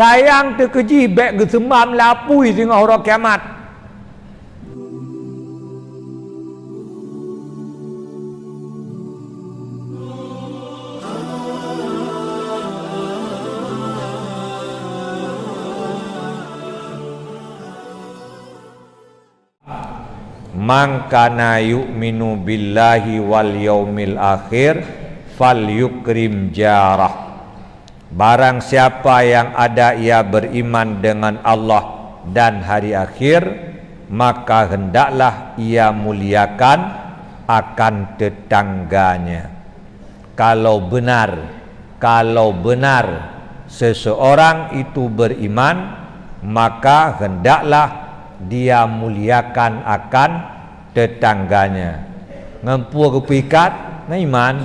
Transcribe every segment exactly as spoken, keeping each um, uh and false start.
Sayang teukeujih bék geuseumam lé apui singoh uroe kiamat. "Man kana yu'minu billahi wal yaumil akhir falyukrim jarah." Barang siapa yang ada ia beriman dengan Allah dan hari akhir, maka hendaklah ia muliakan akan tetangganya. Kalau benar, kalau benar seseorang itu beriman, maka hendaklah dia muliakan akan tetangganya. Ngon peue geupikat? Ngon iman.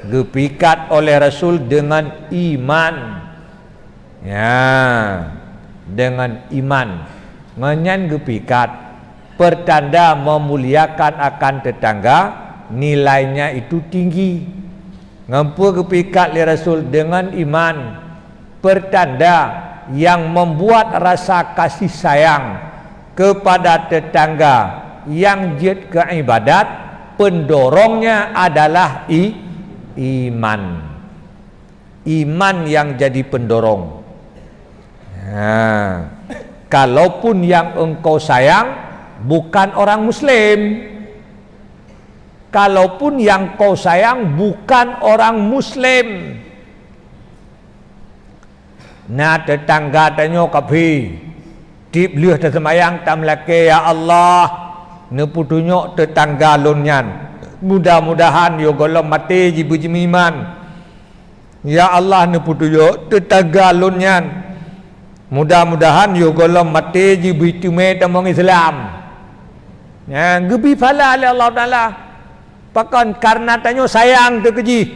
Geupikat oleh Rasul dengan iman. Ya, dengan iman. Ngon nyan geupikat, pertanda memuliakan akan tetangga, nilainya itu tinggi. Ngon peue geupikat lé Rasul? Dengan iman, pertanda yang membuat rasa kasih sayang kepada tetangga yang jeuet keu ibadat, pendorongnya adalah i-, iman. Iman yang jadi pendorong. Ha. Kalaupun yang engkau sayang bukan orang Muslim, kalaupun yang kau sayang bukan orang Muslim, na tetangga tanyoe kafé, tiep lheueh taseumayang tameulakée, "Ya Allah, neupeutunyok tetangga lôn nyan, mudah-mudahan yoh gohlom maté jibeujimu iman." Ya Allah, neupeutunyok tetangga lôn nyan. Mudah-mudahan yoh gohlom maté jibeuteumé tamong Islam. Nyan geubi phala lé Allah Taala. Pakon? Kareuna tanyoe sayang teukeujih,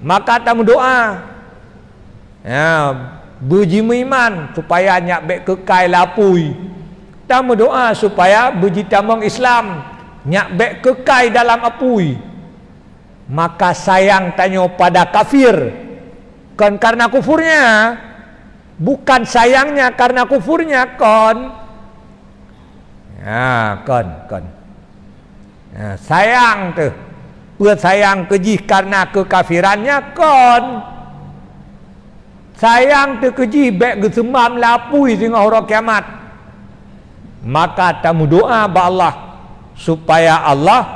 maka tameudoá. Ya, beujimeuiman supaya nyak bék keukai lé apui. Tameudoá supaya beujitamong Islam, nyak bék keukai dalam apui. Maka sayang tanyoe pada kafir, kon kareuna kufurnya. Bukan sayangnya kareuna kufurnya, kon. Ya, kon, kon. Ya, sayang teuh. Peue sayang keujih kareuna keukafirannya, kon. Sayang teukeujih bék geuseumam lé apui singoh uroe kiamat. Maka tameudoá bak Allah supaya Allah,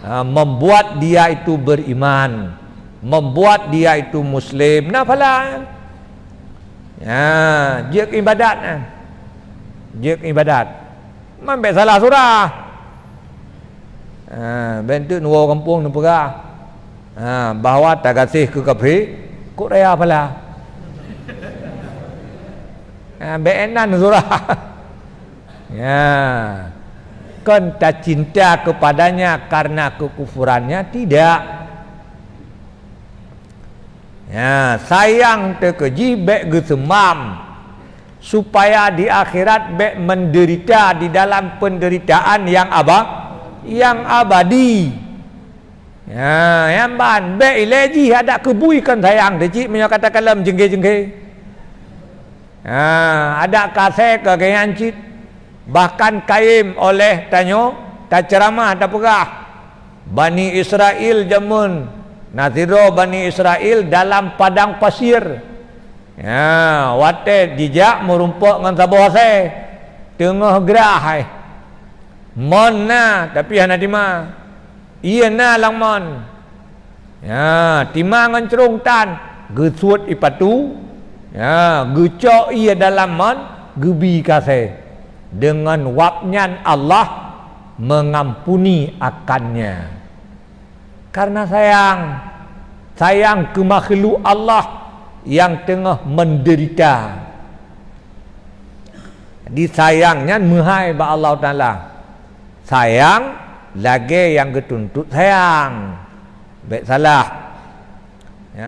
ha, membuat dia itu beriman, membuat dia itu muslim. Na phala. Ha, jeuet ibadat, ha. Jeuet ibadat. Man bék salah surah. Ha, bék teuk neuwoe gampông neupeugah, ha, bahwa tagaséh keu kafé, kok raya phala. Ha, bék nan surah. Ya. Kon tacinta kepadanya karena kekufurannya, tidak. Ya, sayang teukeujih bék geuseumam, supaya di akhirat bék menderita di dalam penderitaan yang aba-, yang abadi. Ya, nyang ban, bék ilée jih adak keubui kon sayang teuh cit meunyoe ka takalon jeungké-jeungké. Ha, adak kasée keu geuhnyan cit, bahkan kayém oleh tanyoe taceuramah tapeugah, Bani Israel jameun, na sidroe Bani Israel dalam padang pasir. Ha, watée jijak meurumpok ngon saboh asée, teungoh grah hai. Mon na, tapi hana tima. Ie na lam mon. Ya, tima ngon crông tan, geusuet ipatu, ya, geucok ie dalam mon, geubi kasée. Deungon wab nyan Allah mengampuni akannya. Karena sayang, sayang keu makhluk Allah yang teungoh menderita. Jadi sayang nyan meuhai bak Allah Taala. Sayang lagée nyang geutuntot sayang. Bék salah. Ya.